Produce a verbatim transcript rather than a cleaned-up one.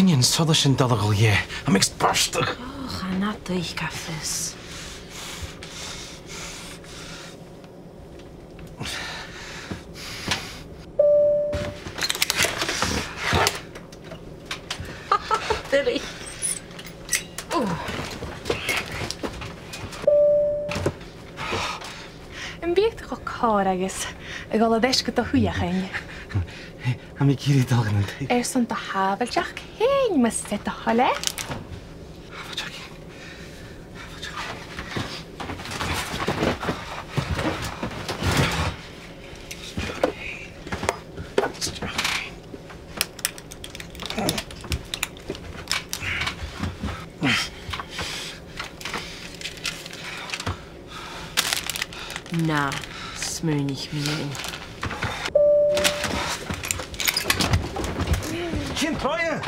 An solas an dol a dhol dheth. Tha mi a' smaoineachadh. Ò, chan fhaod e, chan fhaod. Billy. Ò. Am biodh tu cho còir agus a dhol air ais gu do shuidheachan? Tha mi ag iarraidh dol dhan taigh. Airson do shàbhailteachd fhèin, mas e do thoil e. Shàbhailteachd fhèin. Shàbhailteachd fhèin. Na, smaoinich mi fhèin. Sin tràigh!